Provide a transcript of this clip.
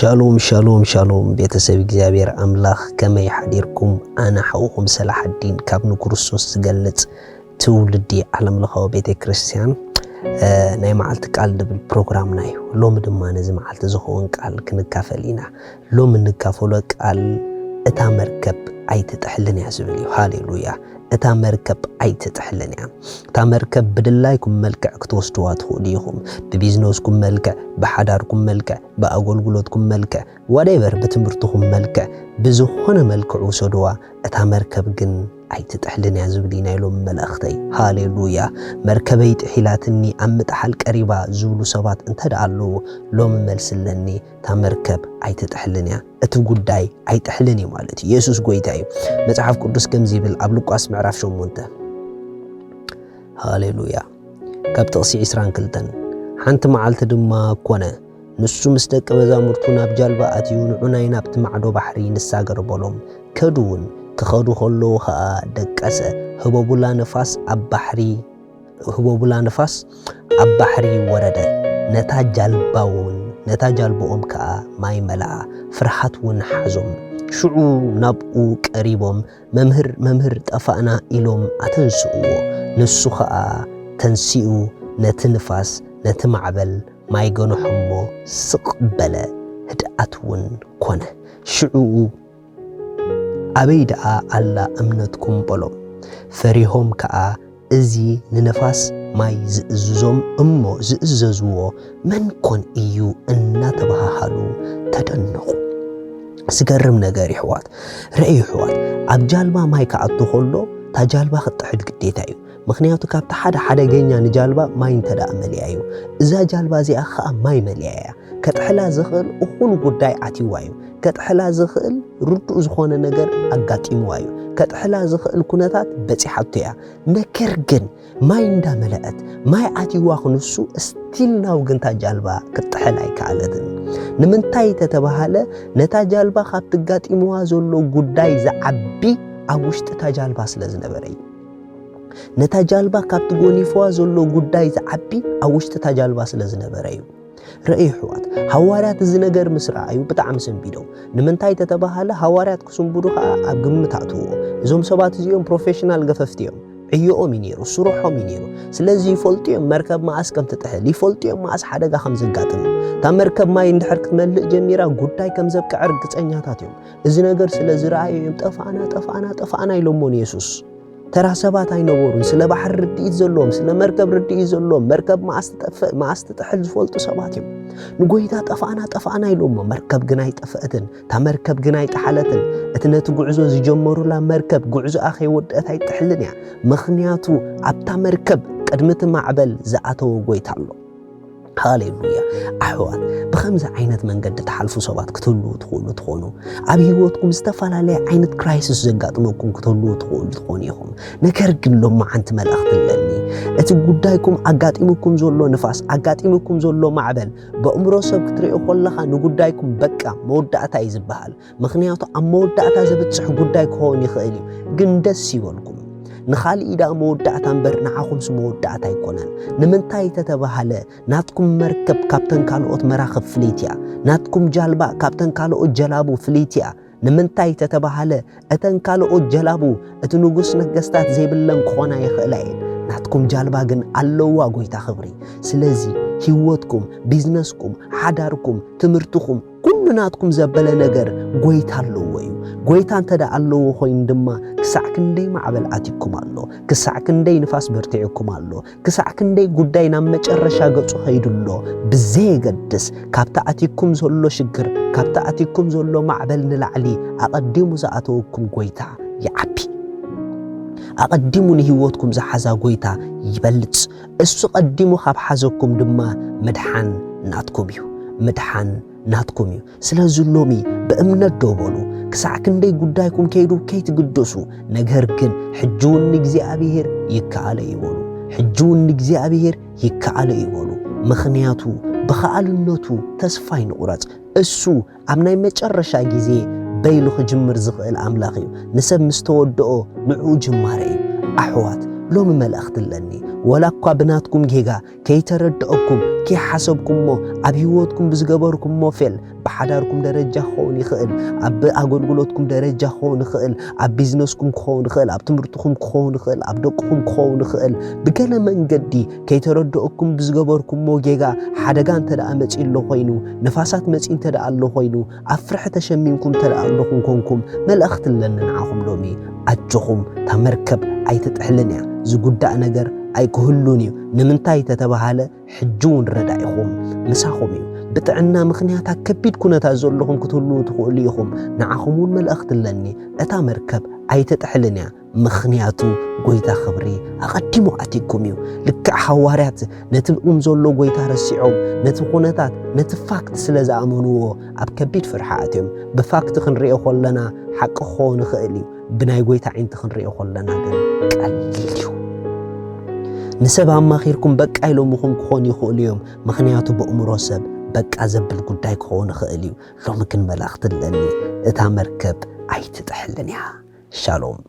ሻሎም ሻሎም ሻሎም፣ ቤተሰብ እግዚኣብሔር ኣምላኽ፣ ከመይ ሓዲርኩም? ኣነ ሓውኹም ሰላሓዲን ካብ ንክርስቶስ ዝገልጽ ትውልዲ ዓለም ለኻዊ ቤተ ክርስቲያን፣ እ፣ ናይ መዓልቲ ቃል ድብል ፕሮግራምና እዩ። ሎሚ ድማ ነዚ መዓልቲ ዝኸውን ቃል ክንካፈል ኢና። ሎሚ እንካፈሎ ቃል፣ እታ መርከብ ኣይትጥሕልን እያ ዝብል እዩ። ሃሌሉያ! እታ መርከብ ኣይትጥሕልን እያ። እታ መርከብ ብድላይኩም መልክዕ ክትወስድዋ ትኽእሉ ኢኹም። ብቢዝነስኩም መልክዕ፣ ብሓዳርኩም መልክዕ፣ ብኣገልግሎትኩም መልክዕ፣ ዋደቨር፣ ብትምህርትኹም መልክዕ፣ ብዝኾነ መልክዕ ውሰድዋ። እታ መርከብ ግን ኣይትጥሕልን እያ ዝብል እዩ ናይ ሎሚ መልእኽተይ። ሃሌሉያ! መርከበይ ጥሒላትኒ፣ ኣብ ምጥሓል ቀሪባ ዝብሉ ሰባት እንተ ደኣ ኣለዉ፣ ሎሚ መልሲ ኣለኒ። እታ መርከብ ኣይትጥሕልን እያ። እቲ ጉዳይ ኣይጥሕልን እዩ ማለት እዩ። የሱስ ጎይታ እዩ። መጽሓፍ ቅዱስ ከምዚ ይብል ኣብ ሉቃስ ምዕራፍ ሸሞንተ። ሃሌሉያ። ካብ ጥቕሲ ዕስራን ክልተን፣ ሓንቲ መዓልቲ ድማ ኮነ፣ ንሱ ምስ ደቀ መዛሙርቱ ናብ ጃልባ ኣትዩ፣ ንዑናይ ናብቲ ማዕዶ ባሕሪ ንሳገር በሎም። ከዱ እውን፣ ክኸዱ ከለዉ ኸኣ ደቀሰ። ህቦቡላ ንፋስ ኣብ ባሕሪ ህቦቡላ ንፋስ ኣብ ባሕሪ ወረደ፣ ነታ ጃልባ እውን፣ ነታ ጃልባኦም ከኣ ማይ መልኣ፣ ፍርሃት እውን ሓዞም። ሽዑ ናብኡ ቀሪቦም፣ "መምህር፣ መምህር፣ ጠፋእና" ኢሎም ኣተንስእዎ። ንሱ ኸኣ ተንሲኡ ነቲ ንፋስ ነቲ ማዕበል ማይ ገንሖ እሞ ስቕ በለ፣ ህድኣት እውን ኮነ። ሽዑ "ኣበይ ደኣ ኣላ እምነትኩም?" በሎም። ፈሪሆም ከኣ፣ "እዚ ንነፋስ ማይ ዝእዝዞም እሞ ዝእዘዝዎ መን ኮን እዩ?" እናተባሃሃሉ ተደነቑ። ዝገርም ነገር ይሕዋት፣ ርእዩ ይሕዋት፣ ኣብ ጃልባ ማይ ክኣቱ ከሎ እታ ጃልባ ክትጥሕል ግዴታ እዩ። ምኽንያቱ ካብቲ ሓደ ሓደገኛ ንጃልባ ማይ እንተ ደኣ መሊኣ እዩ። እዛ ጃልባ እዚኣ ኸኣ ማይ መሊኣ እያ። ከጥሕላ ዝኽእል እኹል ጉዳይ ኣትይዋ እዩ። ከጥሕላ ዝኽእል ርዱእ ዝኾነ ነገር ኣጋጢምዋ እዩ። ከጥሕላ ዝኽእል ኩነታት በጺሓቶ እያ። ነገር ግን ማይ እንዳመለአት፣ ማይ ኣትይዋ ክንሱ፣ ስቲል ናው ግን እታ ጃልባ ክትጥሕል ኣይከኣለትን። ንምንታይ ተተባሃለ፣ ነታ ጃልባ ካብቲ ኣጋጢምዋ ዘሎ ጉዳይ ዝዓቢ ኣብ ውሽጢ እታ ጃልባ ስለ ዝነበረ እዩ። ነታ ጃልባ ካብቲ ጎኒፍዋ ዘሎ ጉዳይ ዝዓቢ ኣብ ውሽጢ እታ ጃልባ ስለ ዝነበረ እዩ። ርእዩ ኣሕዋት፣ ሃዋርያት እዚ ነገር ምስ ረኣዩ ብጣዕሚ ሰንቢዶም። ንምንታይ ተተባሃለ፣ ሃዋርያት ክስንብዱ ከኣ ኣብ ግምት ኣእትዎ። እዞም ሰባት እዚኦም ፕሮፌሽናል ገፈፍቲ እዮም። ዕዮኦም እዩ ነይሩ፣ ስርሖም እዩ ነይሩ። ስለዚ ይፈልጡ እዮም መርከብ መኣስ ከም ትጥሕል፣ ይፈልጡ እዮም መኣስ ሓደጋ ከም ዘጋጥም። እታ መርከብ ማይ እንድሕር ክትመልእ ጀሚራ ጉዳይ ከም ዘብቅዐ ርግጸኛታት እዮም። እዚ ነገር ስለ ዝረኣዩ እዮም "ጠፋእና፣ ጠፋእና፣ ጠፋእና" ኢሎሞ ንየሱስ። ተራ ሰባት ኣይነበሩን። ስለ ባሕሪ ርድኢት ዘለዎም፣ ስለ መርከብ ርድኢት ዘለዎም፣ መርከብ መኣስ ትጠፍእ፣ መኣስ ትጥሕል ዝፈልጡ ሰባት እዮም። ንጎይታ "ጠፋእና፣ ጠፋእና" ኢሎሞ። መርከብ ግን ኣይጠፈእትን። እታ መርከብ ግን ኣይጠሓለትን። እቲ ነቲ ጉዕዞ ዝጀመሩላ መርከብ ጉዕዞኣ ከይወደአት ኣይጥሕልን እያ። ምኽንያቱ ኣብታ መርከብ ቅድሚ እቲ ማዕበል ዝኣተወ ጎይታ ኣሎ። ሃሌሉያ። ኣሕዋት፣ ብኸምዚ ዓይነት መንገዲ ትሓልፉ ሰባት ክትህልዉ ትኽእሉ ትኾኑ። ኣብ ህይወትኩም ዝተፈላለየ ዓይነት ክራይሲስ ዘጋጥመኩም ክትህልዉ ትኽእሉ ትኾኑ ኢኹም። ነገር ግን ሎማዓንቲ መልእኽቲ ኣለኒ። እቲ ጉዳይኩም ኣጋጢሙኩም ዘሎ ንፋስ፣ ኣጋጢሙኩም ዘሎ ማዕበል፣ በእምሮ ሰብ ክትሪኦ ከለኻ ንጉዳይኩም በቃ መወዳእታ እዩ ዝበሃል። ምኽንያቱ ኣብ መወዳእታ ዘብጽሕ ጉዳይ ክኸውን ይኽእል እዩ። ግን ደስ ይበልኩም። ንኻልእ ደኣ መወዳእታ እምበር ንዓኹምስ መወዳእታ ኣይኮነን። ንምንታይ ተተባሃለ፣ ናትኩም መርከብ ካብተን ካልኦት መራኽብ ፍልይቲ እያ። ናትኩም ጃልባ ካብተን ካልኦት ጀላቡ ፍልይቲ እያ። ንምንታይ ተተባሃለ፣ እተን ካልኦት ጀላቡ እቲ ንጉስ ነገስታት ዘይብለን ክኾና ይኽእላ እየን። ናትኩም ጃልባ ግን ኣለዋ ጎይታ ክብሪ። ስለዚ ህይወትኩም፣ ቢዝነስኩም፣ ሓዳርኩም፣ ትምህርትኹም፣ ኩሉ ናትኩም ዘበለ ነገር ጎይታ ኣለዎ እዩ። ጎይታ እንተ ደኣ ኣለዎ ኮይኑ ድማ ክሳዕ ክንደይ ማዕበል ኣትኩም ኣሎ፣ ክሳዕ ክንደይ ንፋስ በርቲዕኩም ኣሎ፣ ክሳዕ ክንደይ ጉዳይ ናብ መጨረሻ ገጹ ከይዱ ኣሎ፣ ብዘየገድስ ካብቲ ኣትኩም ዘሎ ሽግር፣ ካብቲ ኣትኩም ዘሎ ማዕበል ንላዕሊ ኣቐዲሙ ዝኣተወኩም ጎይታ ይዓቢ። ኣቐዲሙ ንህይወትኩም ዝሓዛ ጎይታ ይበልጽ። እሱ ቀዲሙ ካብ ሓዘኩም ድማ ምድሓን ናትኩም እዩ። ምድሓን ናትኩም እዩ። ስለዚ ሎሚ ብእምነት ደው በሉ። ክሳዕ ክንደይ ጉዳይኩም ከይዱ ከይትግደሱ፣ ነገር ግን ሕጂ እውን ንእግዚኣብሔር ይከኣሎ እዩ በሉ። ሕጂ እውን ንእግዚኣብሔር ይከኣሎ እዩ በሉ። ምኽንያቱ ብኸኣልነቱ ተስፋ ኣይንቑረጽ። እሱ ኣብ ናይ መጨረሻ ግዜ በይሉ ክጅምር ዝኽእል ኣምላኽ እዩ። ንሰብ ምስ ተወድኦ ንዕኡ ጅማረ እዩ። ኣሕዋት፣ ሎሚ መልእኽቲ ኣለኒ። ወላ እኳ ብናትኩም ጌጋ ከይተረድኦኩም፣ ከይሓሰብኩሞ፣ ኣብ ህይወትኩም ብዝገበርኩሞ ፌል፣ ብሓዳርኩም ደረጃ ክኸውን ይኽእል፣ ኣብ ኣገልግሎትኩም ደረጃ ክኸውን ይኽእል፣ ኣብ ቢዝነስኩም ክኸውን ይኽእል፣ ኣብ ትምህርትኹም ክኸውን ይኽእል፣ ኣብ ደቅኹም ክኸውን ይኽእል። ብገለ መንገዲ ከይተረድኦኩም ብዝገበርኩሞ ጌጋ ሓደጋ እንተ ደኣ መጺኡ ኣሎ ኮይኑ፣ ንፋሳት መጺኡ እንተ ደኣ ኣሎ ኮይኑ፣ ኣብ ፍርሒ ተሸሚምኩም እንተ ደኣ ኣለኹም ኮንኩም፣ መልእኽቲ ኣለኒ ንዓኹም ሎሚ። ኣጆኹም፣ እታ መርከብ ኣይትጥሕልን እያ። ዝጉዳእ ነገር ኣይክህሉን እዩ። ንምንታይ ተተባሃለ፣ ሕጂ እውን ረዳኢኹም ምሳኹም እዩ። ብጥዕና ምኽንያት ኣብ ከቢድ ኩነታት ዘለኹም ክትህልዉ ትኽእሉ ኢኹም። ንዓኹም እውን መልእኽቲ ኣለኒ። እታ መርከብ ኣይትጥሕልን እያ። ምኽንያቱ ጎይታ ክብሪ ኣቐዲሙ ኣትዩኩም እዩ። ልክዕ ሃዋርያት ነቲ ብኦም ዘሎ ጎይታ ረሲዖም፣ ነቲ ኩነታት፣ ነቲ ፋክት ስለ ዝኣመንዎ ኣብ ከቢድ ፍርሒ ኣትዮም። ብፋክት ክንሪኦ ከለና ሓቂ ክኸውን ይኽእል እዩ። ብናይ ጎይታ ዓይንቲ ክንሪኦ ከለና ግን ቀሊል እዩ። ንሰብ ኣማኺርኩም በቃ ኢሎምኹም ክኾኑ ይኽእሉ እዮም። ምኽንያቱ በእምሮ ሰብ በቃ ዘብል ጉዳይ ክኸውን ይኽእል እዩ። ሎሚ ግን መልእኽቲ ኣለኒ። እታ መርከብ ኣይትጥሕልን እያ። ሻሎም።